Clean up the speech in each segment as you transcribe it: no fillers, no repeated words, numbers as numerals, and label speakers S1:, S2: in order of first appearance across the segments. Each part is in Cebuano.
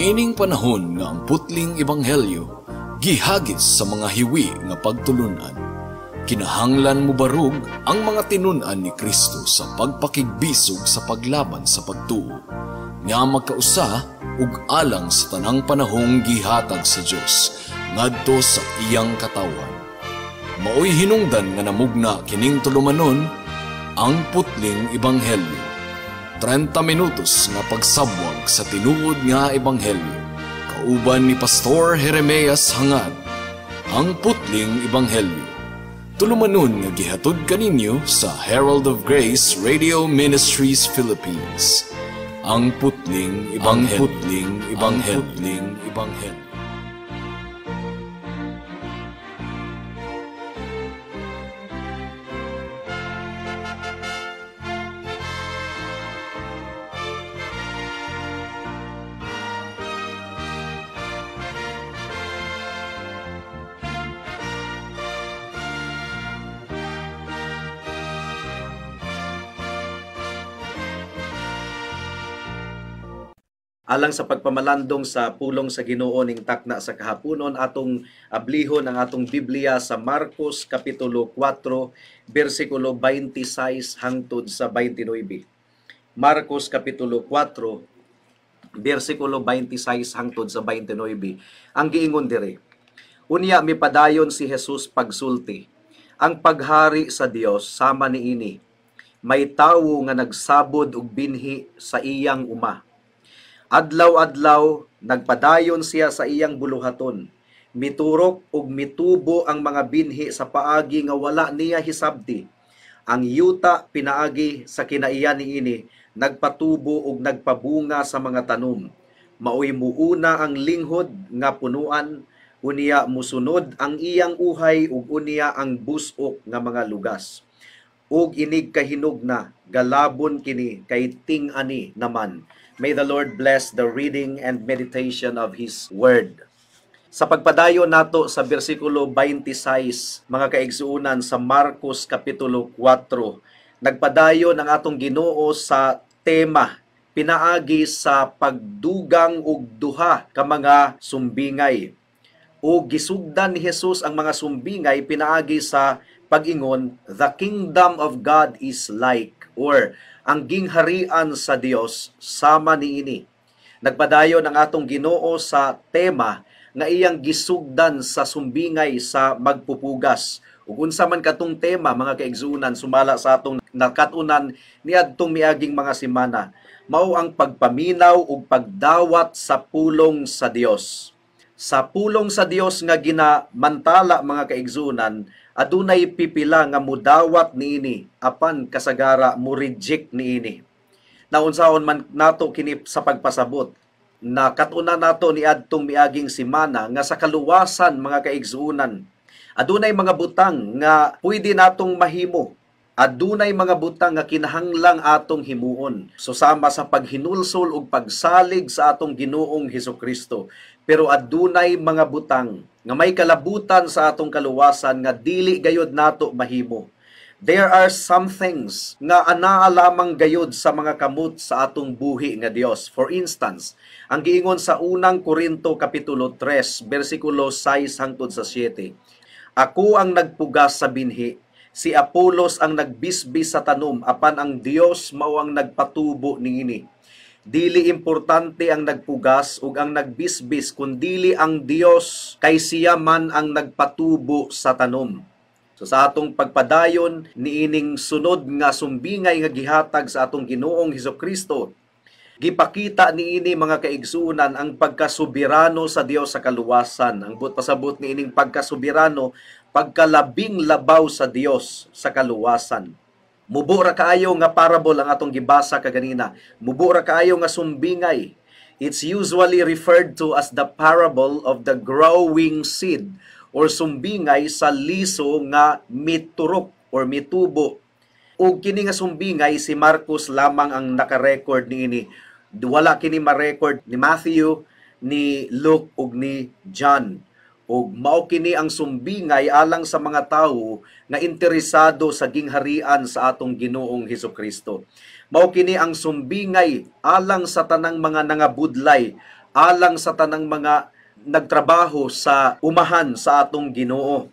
S1: Niining panahon nga ang putling ebanghelyo gihagis sa mga hiwi nga pagtulunan, kinahanglan mobarug ang mga tinun-an ni Kristo sa pagpakigbisog sa paglaban sa pagtuo, nga magkausa ug alang sa tanang panahong gihatag sa Dios ngadto sa iyang katawhan. Maoy hinungdan nga namugna kining tulumanon, ang putling ebanghelyo. 30 minutos nga pagsabwag sa tinuod nga ebanghelyo. Kauban ni Pastor Jeremias Hangad, ang putling ebanghelyo. Tulumanon nga gihatod kaninyo sa Herald of Grace Radio Ministries Philippines. Ang putling ebanghelyo. Putling ebanghelyo. Putling ebanghelyo.
S2: Alang sa pagpamalandong sa pulong sa Ginoo ning takna sa kahaponon, atong ablihon ang atong Biblia sa Marcos kapitulo 4 bersikulo 26 hangtod sa 29. Marcos kapitulo 4 bersikulo 26 hangtod sa 29. Ang giingon diri. Unya mipadayon si Jesus pagsulti. Ang paghari sa Dios sama niini. May tawo nga nagsabod og binhi sa iyang uma. Adlaw-adlaw, nagpadayon siya sa iyang buluhaton. Miturok ug mitubo ang mga binhi sa paagi nga wala niya hisabti. Ang yuta pinaagi sa kinaiya niini, nagpatubo ug nagpabunga sa mga tanom. Maoy muuna ang linghod nga punuan, unya musunod ang iyang uhay ug unya ang busok nga mga lugas. Ug inig kahinog na, galabon kini kay ting-ani naman. May the Lord bless the reading and meditation of His Word. Sa pagpadayon nato sa bersikulo 26, mga kaigsuonan, sa Marcos Kapitulo 4, nagpadayon ang atong Ginoo sa tema, pinaagi sa pagdugang og duha ka mga sumbingay. O gisugdan ni Jesus ang mga sumbingay pinaagi sa pag-ingon, the kingdom of God is like, or ang gingharian sa Dios sama niini. Nagpadayon ang atong Ginoo sa tema nga iyang gisugdan sa sumbingay sa magpupugas. Ug unsa man katong tema, mga kaigsuonan, sumala sa atong nakat-unan niadtong miaging mga semana, mao ang pagpaminaw ug pagdawat sa pulong sa Dios. Sa pulong sa Dios nga ginamantala, mga kaigsuonan, adunay pipila nga mudawat niini apan kasagara mo reject niini. Naunsaon man nato kini sa pagpasabot, nakatuna nato niadtong miaging semana nga sa kaluwasan, mga kaigsuonan, adunay mga butang nga pwede natong mahimo. Adunay mga butang nga kinahanglang atong himuon. So sama sa paghinulsol ug pagsalig sa atong Ginoong Hesukristo. Pero adunay mga butang nga may kalabutan sa atong kaluwasan nga dili gayod nato mahimo. There are some things nga anaa lamang gayod sa mga kamot sa atong buhi nga Dios. For instance, ang giingon sa unang Korinto kapitulo 3 bersikulo 6 hangtod sa 7. Ako ang nagpugas sa binhi, si Apolos ang nagbisbis sa tanom, apan ang Dios mao ang nagpatubo niini. Dili importante ang nagpugas ug ang nagbisbis, kundili ang Dios kay siya man ang nagpatubo sa tanom. So sa atong pagpadayon niining sunod nga sumbingay nga gihatag sa atong Ginoong Hesukristo, gipakita niini, mga kaigsuonan, ang pagkasubirano sa Dios sa kaluwasan. Ang buot pasabot niining pagkasubirano, pagkalabing labaw sa Dios sa kaluwasan. Mubo ra kaayo nga parable ang atong gibasa kaganina. Mubo ra kaayo nga sumbingay. It's usually referred to as the parable of the growing seed or sumbingay sa liso nga miturok or mitubo. Ug kini nga sumbingay, si Marcos lamang ang naka-record niini. Wala kini ma-record ni Matthew, ni Luke ug ni John. Ug mao kini ang sumbingay alang sa mga tawo nga interesado sa gingharian sa atong Ginoong Hesukristo. Mao kini ang sumbingay alang sa tanang mga nangabudlay, alang sa tanang mga nagtrabaho sa umahan sa atong Ginoo.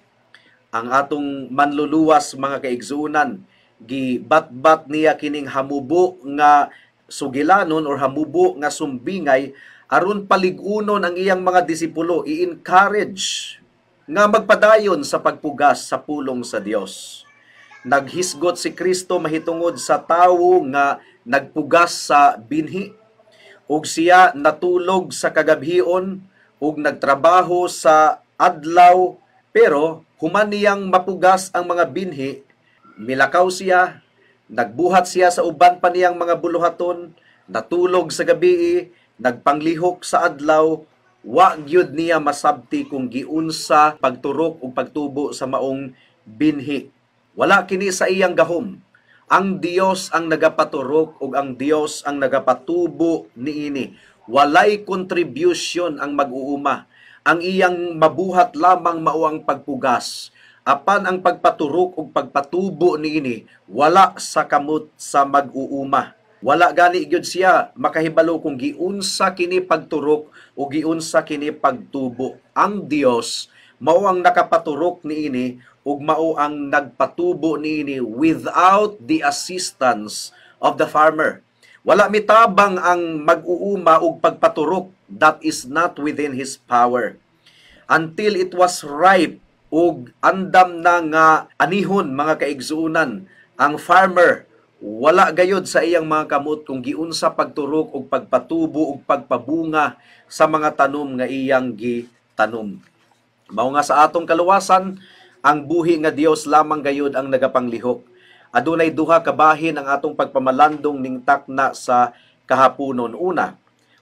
S2: Ang atong manluluwas, mga kaigsuonan, gibatbat niya kining hamubo nga sugilanon or hamubo nga sumbingay aron palig-unon ang iyang mga disipulo, i-encourage nga magpadayon sa pagpugas sa pulong sa Dios. Naghisgot si Kristo mahitungod sa tawo nga nagpugas sa binhi, ug siya natulog sa kagabhion ug nagtrabaho sa adlaw, pero human niyang mapugas ang mga binhi, milakaw siya, nagbuhat siya sa uban pa niyang mga buluhaton, natulog sa gabii, nagpanglihok sa adlaw. Wa gyud niya masabti kung giunsa pagturok ug pagtubo sa maong binhi. Wala kini sa iyang gahom. Ang Dios ang nagapaturok ug ang Dios ang nagapatubo niini. Walay contribution ang mag-uuma. Ang iyang mabuhat lamang mao ang pagpugas. Apan ang pagpaturok ug pagpatubo niini wala sa kamot sa mag-uuma. Wala gani gyud siya makahibalo kung giunsa kini pagturok o giunsa kini pagtubo. Ang Dios mao ang nakapaturok niini ug mao ang nagpatubo niini without the assistance of the farmer. Wala mitabang ang mag-uuma og pagpaturok, that is not within his power. Until it was ripe ug andam na nga anihon, mga kaigsuonan, ang farmer, wala gayod sa iyang mga kamot kung giunsa pagturok ug pagpatubo ug pagpabunga sa mga tanom nga iyang gitanom. Mao nga sa atong kaluwasan, ang buhi nga Dios lamang gayod ang nagapanglihok. Adunay duha ka bahin ang atong pagpamalandong ning takna sa kahaponon. Una,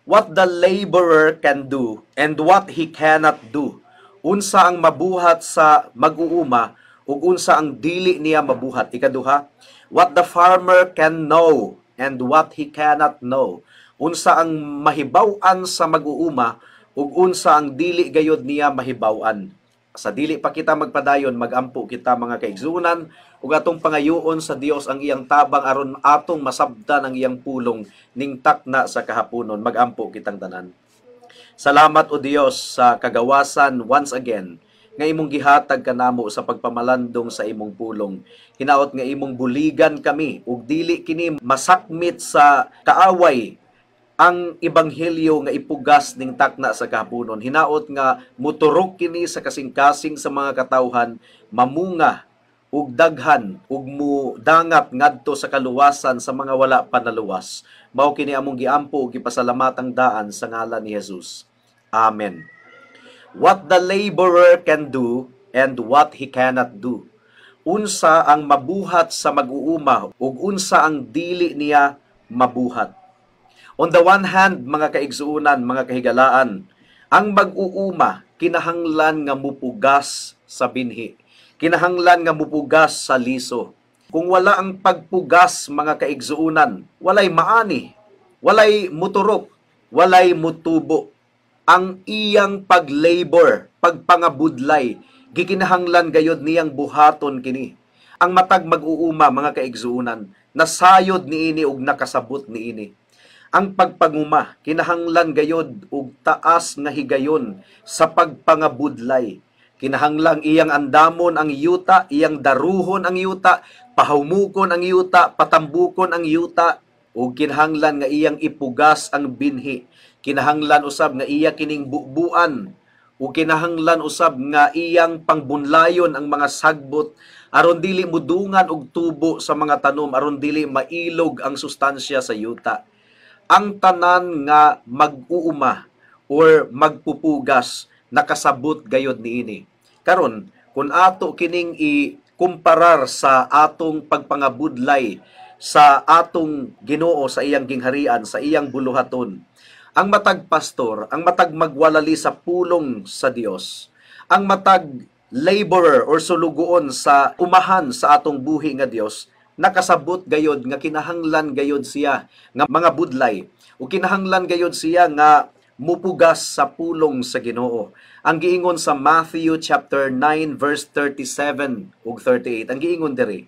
S2: what the laborer can do and what he cannot do. Unsa ang mabuhat sa mag-uuma ug unsa ang dili niya mabuhat. Ikaduha, what the farmer can know and what he cannot know. Unsa ang mahibaw-an sa mag-uuma ug unsa ang dili gayod niya mahibaw-an. Sa dili pa kita magpadayon, magampo kita, mga kaigsuonan, ug atong pangayoon sa Dios ang iyang tabang aron atong masabtan ang iyang pulong ning takna sa kahaponon. Magampo kitang tanan. Salamat, O Dios, sa kagawasan once again nga imong gihatag kanamo sa pagpamalandong sa imong pulong. Hinaot nga imong buligan kami ug dili kini masakmit sa kaaway ang ebanghelyo nga ipugas ning takna sa kahaponon. Hinaot nga muturok kini sa kasing-kasing sa mga katawhan, mamunga ug daghan ug mudangat ngadto sa kaluwasan sa mga wala pa naluwas. Mao kini among giampo ug gipasalamatang daan sa ngalan ni Jesus. Amen. What the laborer can do and what he cannot do. Unsa ang mabuhat sa mag-uuma ug unsa ang dili niya mabuhat. On the one hand, mga kaigsuonan, mga kahigalaan, ang mag-uuma kinahanglan nga mupugas sa binhi. Kinahanglan nga mupugas sa liso. Kung wala ang pagpugas, mga kaigsuonan, walay maani, walay muturok, walay mutubo. Ang iyang paglabor, pagpangabudlay, gikinahanglan gayod niyang buhaton kini. Ang matag mag-uuma, mga kaigsuonan, nasayod niini ug nakasabot niini. Ang pagpanguma, kinahanglan gayod og taas nga higayon sa pagpangabudlay. Kinahanglang iyang andamon ang yuta, iyang daruhon ang yuta, pahumukon ang yuta, patambukon ang yuta, ug kinahanglan nga iyang ipugas ang binhi. Kinahanglan usab nga iya kining bubuan, ug kinahanglan usab nga iyang pangbunlayon ang mga sagbot aron dili mudungan og tubo sa mga tanom, aron dili mailog ang sustansya sa yuta. Ang tanan nga mag-uuma or magpupugas nakasabot gayod niini. Karon, kung ato kining ikumparar sa atong pagpangabudlay sa atong Ginoo, sa iyang gingharian, sa iyang buluhaton, ang matag pastor, ang matag magwalali sa pulong sa Dios, ang matag laborer or sulugoon sa umahan sa atong buhi nga Dios, nakasabot gayod nga kinahanglan gayod siya nga mga budlay o kinahanglan gayod siya nga mupugas sa pulong sa Ginoo. Ang giingon sa Matthew chapter 9 verse 37 ug 38, ang giingon diri,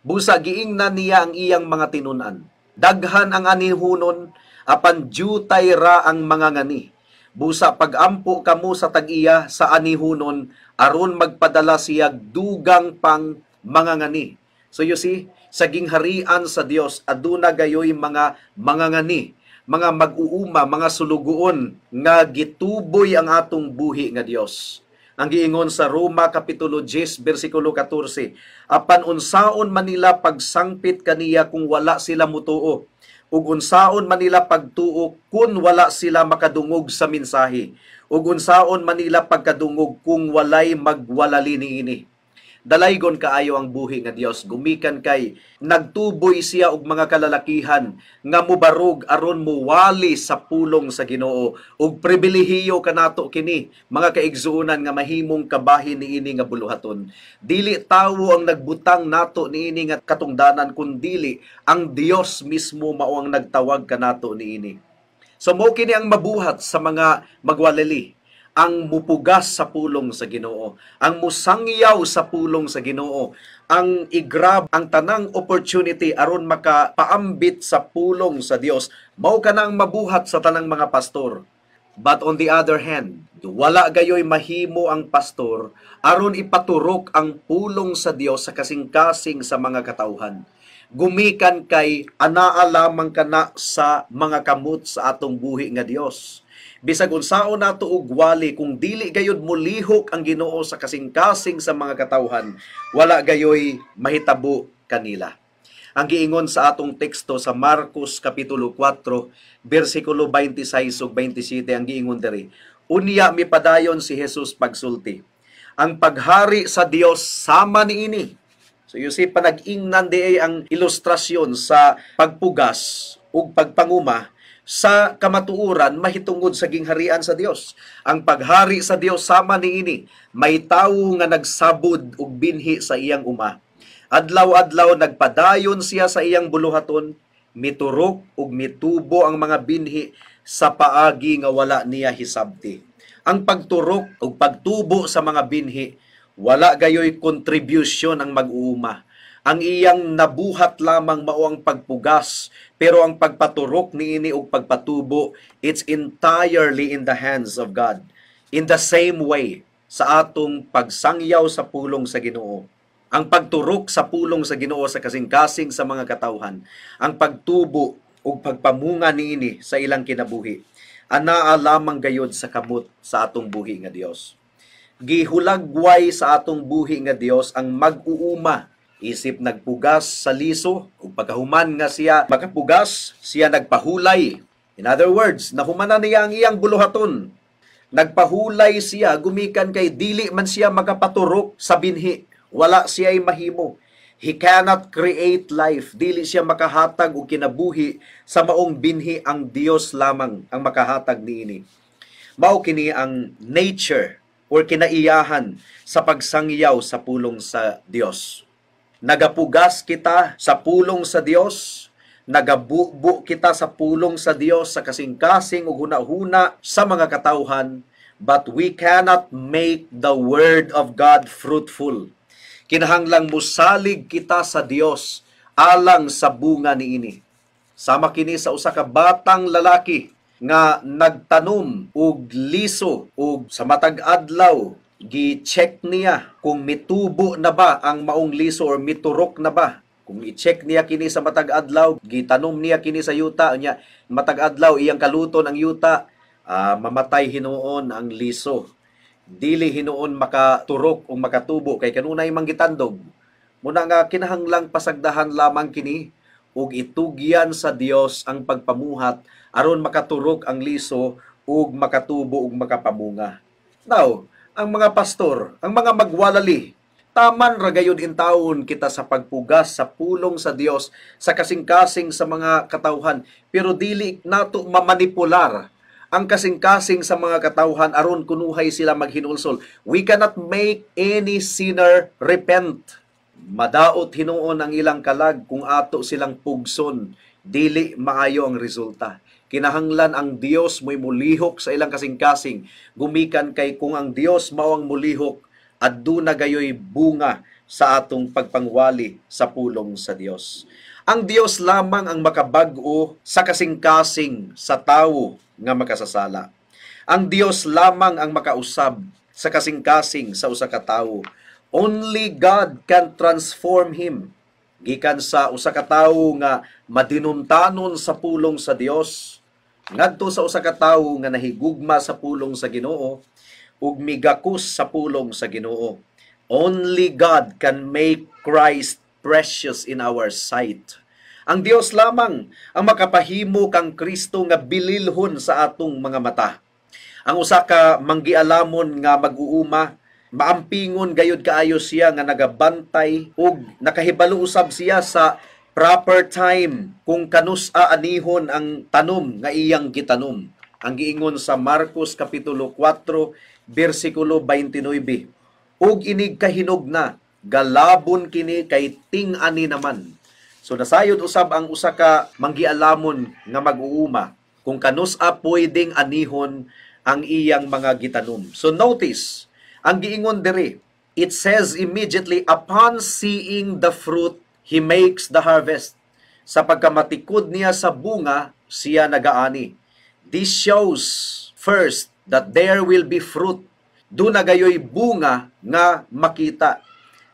S2: busa giingnan niya ang iyang mga tinun-an, daghan ang anihunon apan jutay ra ang mga ngani. Busa pagampo kamo sa tag-iya sa anihunon aron magpadala siya dugang pang mangangani. So you see, sa gingharian sa Dios aduna gayoy mga mangangani, mga mag-uuma, mga sulugoon nga gituboy ang atong buhi nga Dios. Ang giingon sa Roma Kapitulo 10, versikulo 14, apan unsaon man nila pagsangpit kaniya kung wala sila mutuo, ug unsaon man nila pagtuo kung wala sila makadungog sa mensahe, ug unsaon man nila pagkadungog kung walay magwalali niini. Dalaygon kaayo ang buhi nga Dios, gumikan kay nagtuboy siya og mga kalalakihan nga mubarog aron muwali sa pulong sa Ginoo. Ug pribilehiyo kanato kini mga kaigsuonan nga mahimong kabahin niini nga buluhaton. Dili tawo ang nagbutang nato niini nga katungdanan, kundili ang Dios mismo mao ang nagtawag kanato niini. So mao kini ang mabuhat sa mga magwalali, ang mupugas sa pulong sa Ginoo, ang musangyaw sa pulong sa Ginoo, ang i-grab ang tanang opportunity aron makapaambit sa pulong sa Dios. Mao kana ang mabuhat sa tanang mga pastor. But on the other hand, wala gayoy mahimo ang pastor aron ipaturok ang pulong sa Dios sa kasing-kasing sa mga katawhan. Gumikan kay anaa lamang kana sa mga kamot sa atong buhi nga Dios. Bisag unsaon nato og wali, kung dili gayud molihok ang Ginoo sa kasing-kasing sa mga katawhan, wala gayoy mahitabo kanila. Ang giingon sa atong teksto sa Marcos Kapitulo 4, versikulo 26 ug 27, ang giingon diri, unya mipadayon si Jesus pagsulti, ang paghari sa Dios sama niini. So you see, panag-ingnan di ang ilustrasyon sa pagpugas ug pagpanguma sa kamatuoran mahitungod sa gingharian sa Dios. Ang paghari sa Dios sama niini, may tawo nga nagsabod og binhi sa iyang uma. Adlaw-adlaw nagpadayon siya sa iyang buluhaton, miturok ug mitubo ang mga binhi sa paagi nga wala niya hisabti. Ang pagturok ug pagtubo sa mga binhi, wala gayoy contribution ang mag-uuma. Ang iyang nabuhat lamang mao ang pagpugas, pero ang pagpaturok niini og pagpatubo, it's entirely in the hands of God. In the same way, sa atong pagsangyaw sa pulong sa Ginoo, ang pagturok sa pulong sa Ginoo sa kasing-kasing sa mga katawhan, ang pagtubo ug pagpamunga niini sa ilang kinabuhi, anaa lamang gayod sa kamot sa atong buhi nga Dios. Gihulagway sa atong buhi nga Dios ang mag-uuma. Isip nagpugas sa liso, ug pagkahuman nga siya makapugas, siya nagpahulay. In other words, nahumanan niya ang iyang buluhaton. Nagpahulay siya, gumikan kay dili man siya makapaturok sa binhi. Wala siya'y mahimo. He cannot create life. Dili siya makahatag og kinabuhi sa maong binhi. Ang Dios lamang ang makahatag niini. Mao kini ang nature or kinaiyahan sa pagsangyaw sa pulong sa Dios. Nagapugas kita sa pulong sa Dios, nagabubo kita sa pulong sa Dios sa kasing-kasing ug huna-huna sa mga katawhan, but we cannot make the word of God fruitful. Kinahanglang musalig kita sa Dios alang sa bunga niini. Sama kini sa usa ka batang lalaki nga nagtanom og liso ug sa matag adlaw gi-check niya kung mitubo na ba ang maong liso or miturok na ba. Kung i-check niya kini sa matag adlaw, gitanom niya kini sa yuta, unya matag adlaw iyang kaluton ang yuta, mamatay hinuon ang liso. Dili hinuon makaturok o makatubo kay kanunay manggitandog. Muna nga kinahanglang pasagdahan lamang kini ug itugyan sa Dios ang pagpamuhat aron makaturok ang liso ug makatubo ug makapamunga. Now, ang mga pastor, ang mga magwalali, taman ra gayud intawon kita sa pagpugas sa pulong sa Dios sa kasing-kasing sa mga katawhan, pero dili nato mamanipular ang kasing-kasing sa mga katawhan aron kunuhay sila maghinulsol. We cannot make any sinner repent. Madaot hinuon ang ilang kalag kung ato silang pugson, dili maayo ang resulta. Kinahanglan ang Dios mo'y mulihok sa ilang kasing-kasing. Gumikan kay kung ang Dios mao ang mulihok, aduna gayoy bunga sa atong pagpangwali sa pulong sa Dios. Ang Dios lamang ang makabag-o sa kasing-kasing sa tawo nga makasasala. Ang Dios lamang ang makausab sa kasing-kasing sa usa ka tawo. Only God can transform him. Gikan sa usa ka tawo nga madinumtanon sa pulong sa Dios ngadto sa usa ka tawo nga nahigugma sa pulong sa Ginoo ug migakus sa pulong sa Ginoo. Only God can make Christ precious in our sight. Ang Dios lamang ang makapahimo kang Kristo nga bililhon sa atong mga mata. Ang usa ka manggialamon nga mag-uuma, maampingon gayud kaayo siya nga nagabantay ug nakahibalo usab siya sa proper time kung kanus-a anihon ang tanom nga iyang gitanom. Ang giingon sa Marcos Kapitulo 4, bersikulo 29. Ug inig kahinog na, galabon kini kay ting-ani naman. So nasayod usab ang usa ka manggialamon nga mag-uuma kung kanus-a pwedeng anihon ang iyang mga gitanom. So notice, ang giingon diri, it says immediately upon seeing the fruit, he makes the harvest. Sa pagkamatikod niya sa bunga, siya nagaani. This shows first that there will be fruit. Duna gayoy bunga nga makita.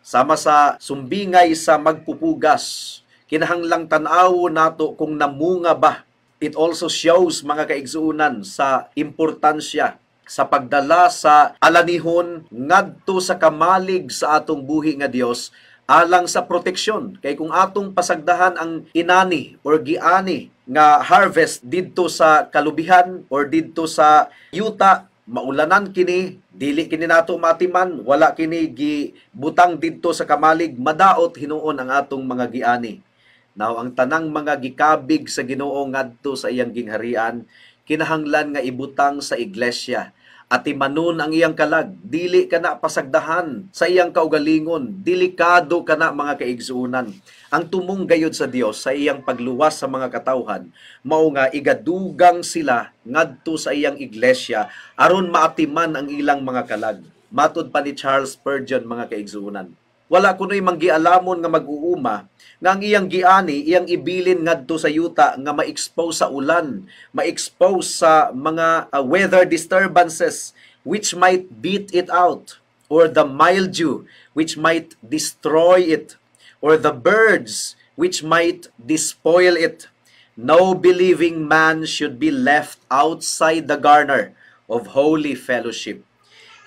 S2: Sama sa sumbingay sa magpupugas, kinahanglang tan-awo nato kung namunga ba. It also shows, mga kaigsuonan, sa importansya sa pagdala sa alanihon ngadto sa kamalig sa atong buhi nga Dios alang sa proteksyon. Kay kung atong pasagdahan ang inani or giani nga harvest didto sa kalubihan or didto sa yuta, maulanan kini, dili kini nato matiman, wala kini gibutang didto sa kamalig, madaot hinuon ang atong mga giani. Now, ang tanang mga gikabig sa Ginoo ngadto sa iyang gingharian, kinahanglan nga ibutang sa iglesia. Atimanon ang iyang kalag, dili kana pasagdahan sa iyang kaugalingon, delikado kana, mga kaigsuonan. Ang tumong gayod sa Dios sa iyang pagluwas sa mga katawhan, mao nga igadugang sila ngadto sa iyang iglesia aron maatiman ang ilang mga kalag. Matod pa ni Charles Spurgeon, mga kaigsuonan, wala kuno'y manggialamon nga mag-uuma nga ang iyang giani, iyang ibilin ngadto sa yuta nga ma-expose sa ulan, ma-expose sa mga weather disturbances which might beat it out, or the mildew which might destroy it, or the birds which might despoil it. No believing man should be left outside the garner of holy fellowship.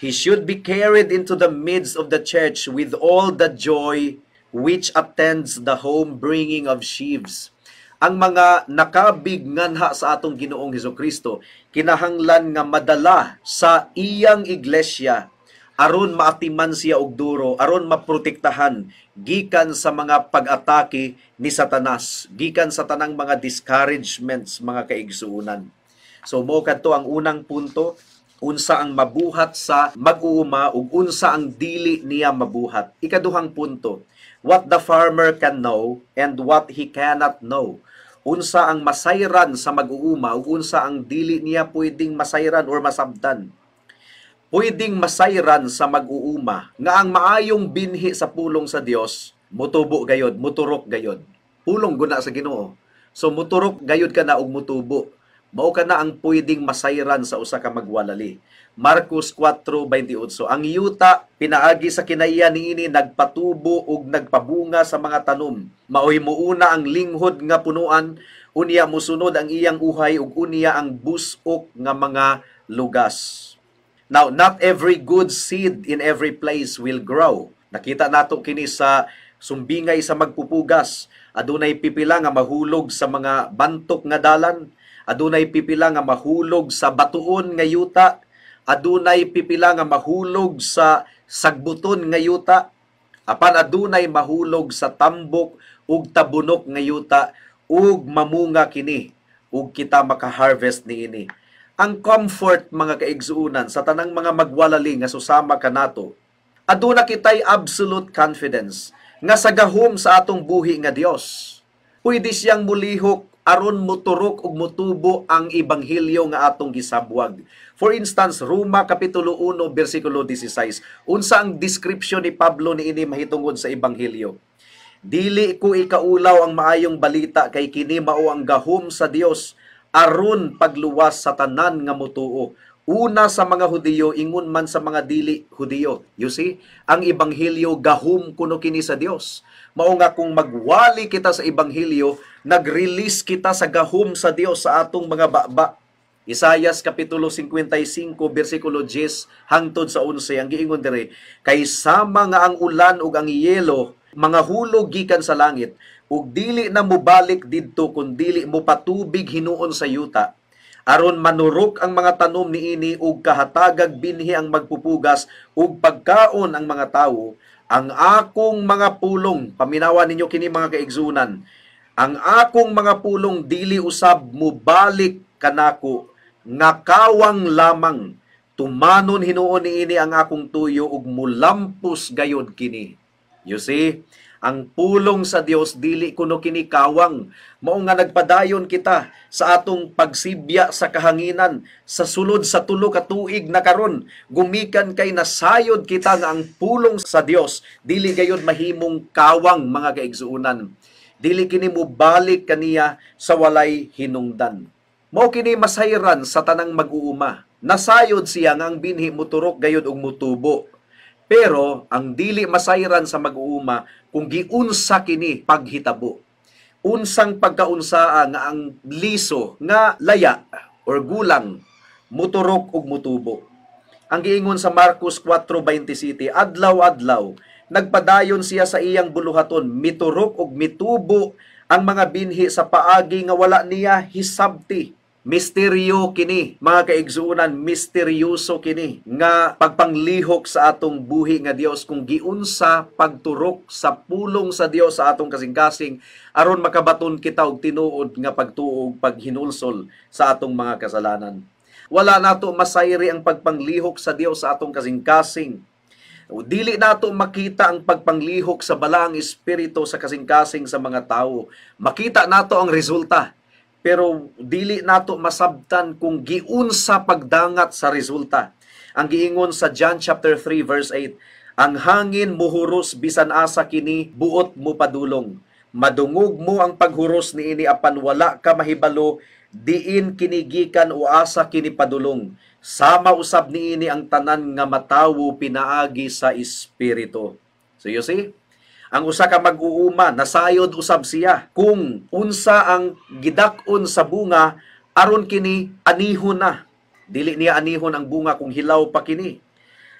S2: He should be carried into the midst of the church with all the joy which attends the home bringing of sheaves. Ang mga nakabig nganha sa atong Ginoong Hesus Kristo kinahanglan nga madala sa iyang iglesia aron maatiman siya og duro, aron maprotektahan gikan sa mga pag-atake ni Satanas, gikan sa tanang mga discouragements, mga kaigsuonan. So mo kadto ang unang punto, unsa ang mabuhat sa mag-uuma ug unsa ang dili niya mabuhat. Ikaduhang punto, what the farmer can know and what he cannot know. Unsa ang masayran sa mag-uuma ug unsa ang dili niya pwedeng masayran or masabtan. Pwedeng masayran sa mag-uuma nga ang maayong binhi sa pulong sa Dios mutubo gayod, muturok gayod. Pulong guna sa Ginoo. So muturok gayod kana og mutubo. Mao kana ang pwedeng masayran sa usa ka magwalali. Marcos 4:28. Ang yuta pinaagi sa kinaiya niini nagpatubo ug nagpabunga sa mga tanom. Maoy muuna ang linghod nga punuan, unya musunod ang iyang uhay ug unya ang busok nga mga lugas. Now, not every good seed in every place will grow. Nakita nato kini sa sumbingay sa magpupugas. Adunay pipila nga mahulog sa mga bantok nga dalan. Adunay pipila nga mahulog sa batuon nga yuta, adunay pipila nga mahulog sa sagbuton nga yuta, apan adunay mahulog sa tambok ug tabunok nga yuta ug mamunga kini ug kita maka-harvest niini. Ang comfort, mga kaigsuonan, sa tanang mga magwalali nga susama kanato, aduna kitay absolute confidence nga sa gahom sa atong buhi nga Dios, pwede siyang mulihok aron muturok ug mutubo ang ebanghelyo nga atong gisabwag. For instance, Roma Kapitulo 1 bersikulo 16. Unsa ang description ni Pablo niini mahitungod sa ebanghelyo? Dili ko ikaulaw ang maayong balita kay kini mao ang gahom sa Dios aron pagluwas sa tanan nga mutuo. Una sa mga Hudiyo, ingon man sa mga dili Hudiyo. You see, ang ebanghelyo gahom kuno kini sa Dios. Mao nga kung magwali kita sa ebanghelyo, nag-release kita sa gahom sa Dios sa atong mga baba. Isayas kapitulo 55 bersikulo 10 hangtod sa 11 ang giingon diri, kay sama nga ang ulan ug ang yelo mga hulog gikan sa langit ug dili na mobalik didto kun dili mo patubig hinuon sa yuta, aron manurok ang mga tanom niini ug kahatagag binhi ang magpupugas ug pagkaon ang mga tawo. Ang akong mga pulong, paminawa ninyo kini mga kaigsunan, ang akong mga pulong dili usab mobalik kanako nga kawang lamang, tumanon hinuon niini ang akong tuyo ug mulampos gayod kini. You see, ang pulong sa Dios dili kuno kini kawang. Mao nga nagpadayon kita sa atong pagsibya sa kahanginan sa sulod sa 3 ka tuig na karon, gumikan kay nasayod kita nga ang pulong sa Dios dili gayod mahimong kawang, mga kaigsuonan. Dili kini mobalik kaniya sa walay hinungdan. Mao kini masayran sa tanang mag-uuma. Nasayod siya nga ang binhi muturok gayod og mutubo. Pero ang dili masayran sa mag-uuma kung giunsa kini paghitabo. Unsang pagkaunsaa nga ang liso nga laya or gulang muturok og mutubo. Ang giingon sa Marcos 4:27, adlaw-adlaw nagpadayon siya sa iyang buluhaton, miturok og mitubo ang mga binhi sa paagi nga wala niya hisabti. Misteryo kini, mga kaigsuonan, misteryoso kini nga pagpanglihok sa atong buhi nga Dios kung giunsa pagturok sa pulong sa Dios sa atong kasing-kasing aron makabaton kita og tinuod nga pagtuo ug paghinulsol sa atong mga kasalanan. Wala nato masayri ang pagpanglihok sa Dios sa atong kasing-kasing. Dili nato makita ang pagpanglihok sa balaang espiritu sa kasing-kasing sa mga tawo. Makita nato ang resulta, pero dili nato masabtan kung giunsa pagdangat sa resulta. Ang giingon sa John chapter 3 verse 8, ang hangin muhuros bisan asa kini buot mo padulong. Madungog mo ang paghuros niini apan wala ka mahibalo diin kini gikan o asa kini padulong. Sama usab niini ang tanan nga matawo pinaagi sa espiritu. So you see, ang usa ka mag-uuma nasayod usab siya kung unsa ang gidak-on sa bunga aron kini anihon na. Dili niya anihon ang bunga kung hilaw pa kini.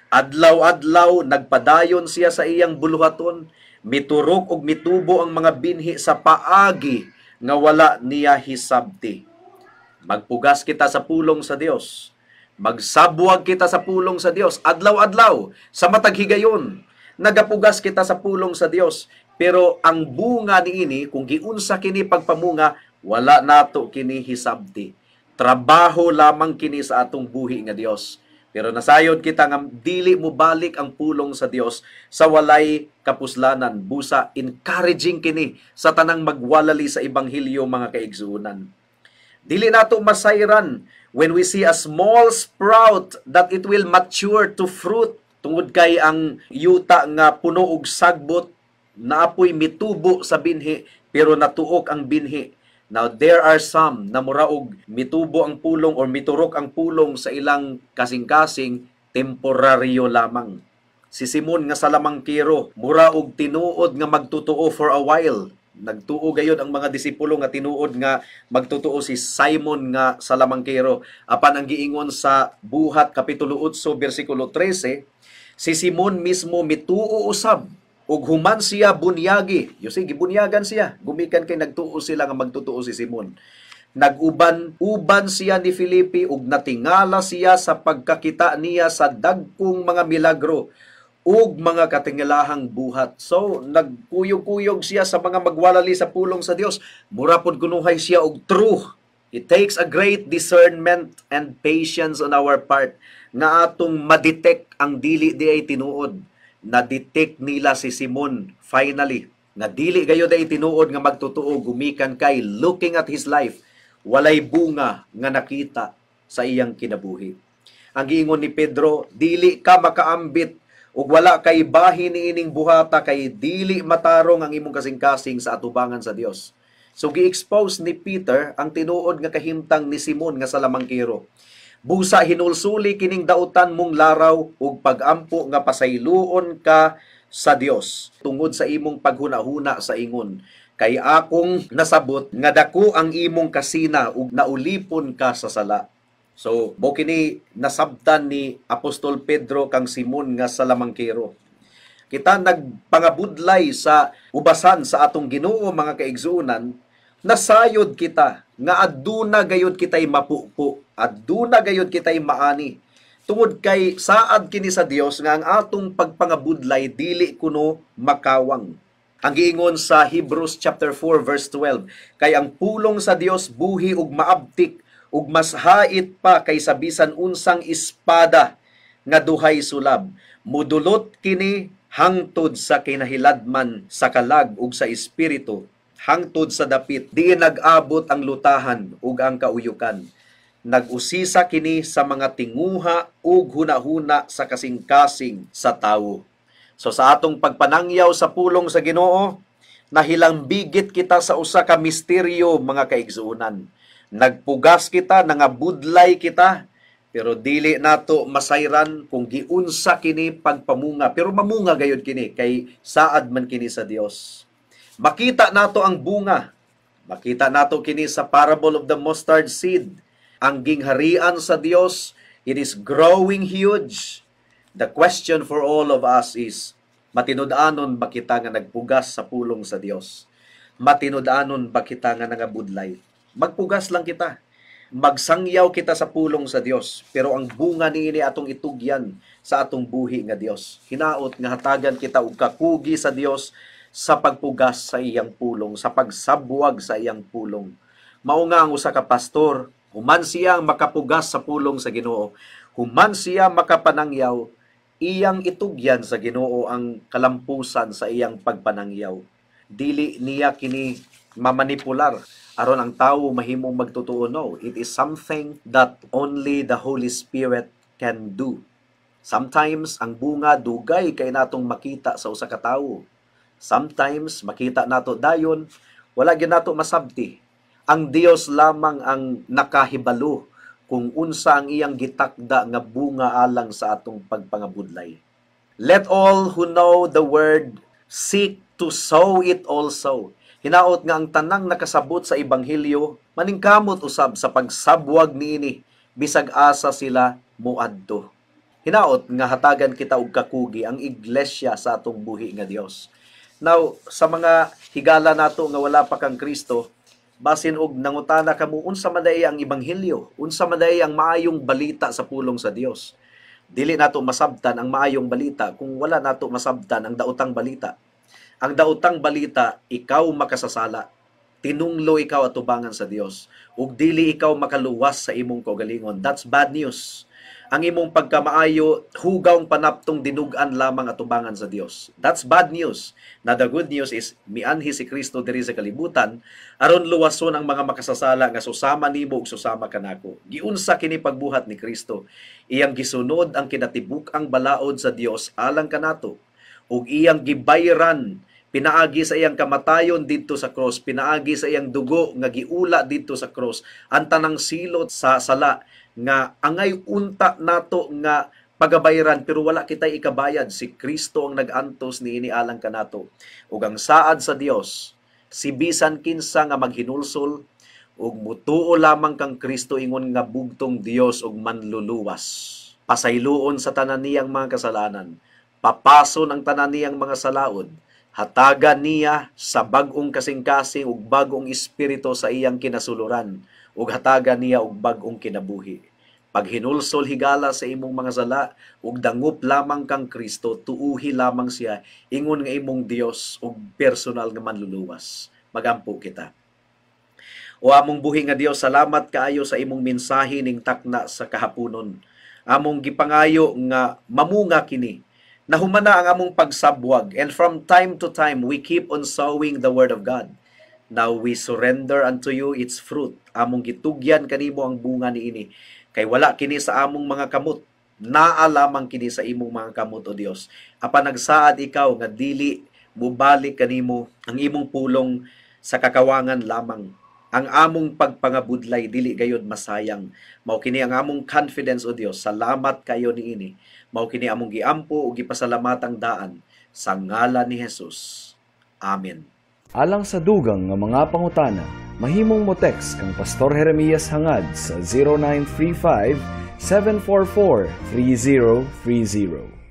S2: Adlaw-adlaw nagpadayon siya sa iyang buluhaton, miturok og mitubo ang mga binhi sa paagi nga wala niya hisabti. Magpugas kita sa pulong sa Dios. Magsabwag kita sa pulong sa Dios adlaw-adlaw sa matag higayon. Nagapugas kita sa pulong sa Dios, pero ang bunga niini kung giunsa kini pagpamunga, wala nato kini hisabti. Trabaho lamang kini sa atong buhi nga Dios. Pero nasayod kita nga dili mo balik ang pulong sa Dios sa walay kapuslanan. Busa encouraging kini sa tanang magwalali sa ebanghelyo, mga kaigsuonan. Dili nato masayran when we see a small sprout that it will mature to fruit. Tungod kay ang yuta nga puno og sagbot, naapoy mitubo sa binhi, pero natuok ang binhi. Now there are some na muraog mitubo ang pulong or miturok ang pulong sa ilang kasing-kasing, temporaryo lamang. Si Simon nga salamangkero, muraog tinuod nga magtotoo for a while. Nagtuo gayod ang mga disipulo nga tinuod nga magtotoo si Simon nga salamangkero. Apan ang giingon sa Buhat kapitulo 8 bersikulo 13, si Simon mismo mituo usab ug human siya bunyagi. You see, gibunyagan siya. Gumikan kay nagtuo sila nga magtotoo si Simon. Nag-uban-uban siya ni Felipe ug natingala siya sa pagkakita niya sa dagkong mga milagro ug mga katingalahang buhat. So, nagkuyog-kuyog siya sa mga magwalali sa pulong sa Dios. Mura pod kunuhay siya og true. It takes a great discernment and patience on our part nga atong madetect ang dili di ay tinuod. Na-detect nila si Simon finally nga dili gayod ay tinuod nga magtotoo, gumikan kay looking at his life, walay bunga nga nakita sa iyang kinabuhi. Ang giingon ni Pedro, dili ka makaambit ug wala kay bahin niining buhata kay dili matarong ang imong kasing-kasing sa atubangan sa Dios. So gi-expose ni Peter ang tinuod nga kahimtang ni Simon nga salamangkero. Busa hinulsuli kining dautan mong laraw ug pagampo nga pasayloon ka sa Dios tungod sa imong paghunahuna sa ingon, kay akong nasabot nga dako ang imong kasina ug naulipon ka sa sala. So, mo kini nasabtan ni Apostol Pedro kang Simon nga salamangkero. Kita nagpangabudlay sa ubasan sa atong Ginoo, mga kaigsuonan, nasayod kita nga aduna gayud kitay mapupo, aduna gayud kitay maani. Tungod kay saad kini sa Dios nga ang atong pagpangabudlay dili kuno makawang. Ang giingon sa Hebrews chapter 4 verse 12, kay ang pulong sa Dios buhi ug maabtik ug mas hait pa kaysa bisan unsang espada nga duhay sulab. Mudulot kini hangtod sa kinahiladman sa kalag ug sa espiritu, hangtod sa dapit diin nag-abot ang lutahan ug ang kauyukan. Nag-usisa kini sa mga tinguha ug hunahuna sa kasing-kasing sa tawo. So sa atong pagpanangyaw sa pulong sa Ginoo, nahilambigit kita sa usa ka misteryo, mga kaigsuonan. Nagpugas kita, nangabudlay kita, pero dili nato masayran kung giunsa kini pagpamunga. Pero mamunga gayud kini kay saad man kini sa Dios. Makita nato ang bunga. Makita nato kini sa parable of the mustard seed. Ang gingharian sa Dios, it is growing huge. The question for all of us is, matinud-anon ba kita nga nagpugas sa pulong sa Dios? Matinud-anon ba kita nga nangabudlay? Magpugas lang kita. Magsangyaw kita sa pulong sa Dios, pero ang bunga niini atong itugyan sa atong buhi nga Dios. Hinaot nga hatagan kita og kakugi sa Dios sa pagpugas sa iyang pulong, sa pagsabwag sa iyang pulong. Mao nga ang usa ka pastor, human siya ang makapugas sa pulong sa Ginoo, human siya makapanangyaw, iyang itugyan sa Ginoo ang kalampusan sa iyang pagpanangyaw. Dili niya kini mamanipular aron ang tawo mahimong magtotoo. No, it is something that only the Holy Spirit can do. Sometimes ang bunga dugay kay natong makita sa usa ka tawo. Sometimes makita nato dayon, wala gyud nato masabti. Ang Dios lamang ang nakahibalo kung unsa ang iyang gitakda nga bunga alang sa atong pagpangabudlay. Let all who know the word seek to sow it also. Hinaot nga ang tanang nakasabot sa ebanghelyo maningkamot usab sa pagsabwag niini bisag asa sila moadto. Hinaot nga hatagan kita og kakugi ang iglesia sa atong buhi nga Dios. Now, sa mga higala nato nga wala pa kang Kristo, basin og nangutana kamo unsa man diay ang ebanghelyo, unsa man diay ang maayong balita sa pulong sa Dios. Dili nato masabtan ang maayong balita kung wala nato masabtan ang daotang balita. Ang daotang balita, ikaw makasasala. Tinunglo ikaw atubangan sa Dios ug dili ikaw makaluwas sa imong kaugalingon. That's bad news. Ang imong pagkamaayo, hugawng panaptong dinug-an lamang atubangan sa Dios. That's bad news. Now the good news is mianhi si Kristo diri sa kalibutan aron luwason ang mga makasasala nga susama nimo ug susama kanako. Giunsa kini pagbuhat ni Kristo? Iyang gisunod ang kinatibuk-ang balaod sa Dios alang kanato ug iyang gibayran pinaagi sa iyang kamatayon didto sa cross, pinaagi sa iyang dugo nga giula didto sa cross, ang tanang silot sa sala nga angay unta nato nga pagabayran pero wala kitay ikabayad. Si Kristo ang nag-antos niini alang kanato. Ug ang saad sa Dios, si bisan kinsa nga maghinulsol ug mutuo lamang kang Kristo ingon nga bugtong Dios ug manluluwas, pasayloon sa tanan niyang mga kasalanan, papason ang tanan niyang mga salaod, hatagan niya sa bag-ong kasing-kasing ug bag-ong espiritu sa iyang kinasuluran, ug hatagan niya og bag-ong kinabuhi. Paghinulsol higala sa imong mga sala ug dangup lamang kang Kristo, tuuhi lamang siya ingon nga imong Dios ug personal nga manluluwas. Magampo kita. O among buhi nga Dios, salamat kaayo sa imong mensahe ning takna sa kahaponon. Among gipangayo nga mamunga kini. Nahumana ang among pagsabwag, and from time to time we keep on sowing the word of God. Now we surrender unto you its fruit. Among gitugyan kanimo ang bunga niini. Kay wala kini sa among mga kamot, naa lamang kini sa imong mga kamot, o Dios. Apan nagsaad ikaw nga dili mubalik kanimo ang imong pulong sa kakawangan lamang. Ang among pagpangabudlay dili gayod masayang. Mao kini ang among confidence, O Dios. Salamat kayo niini. Mao kini among giampo ug gipasalamatang daan sa ngalan ni Jesus. Amen.
S1: Alang sa dugang nga mga pangutana, mahimong mo text kang Pastor Jeremias Hangad sa 0935 744 3030.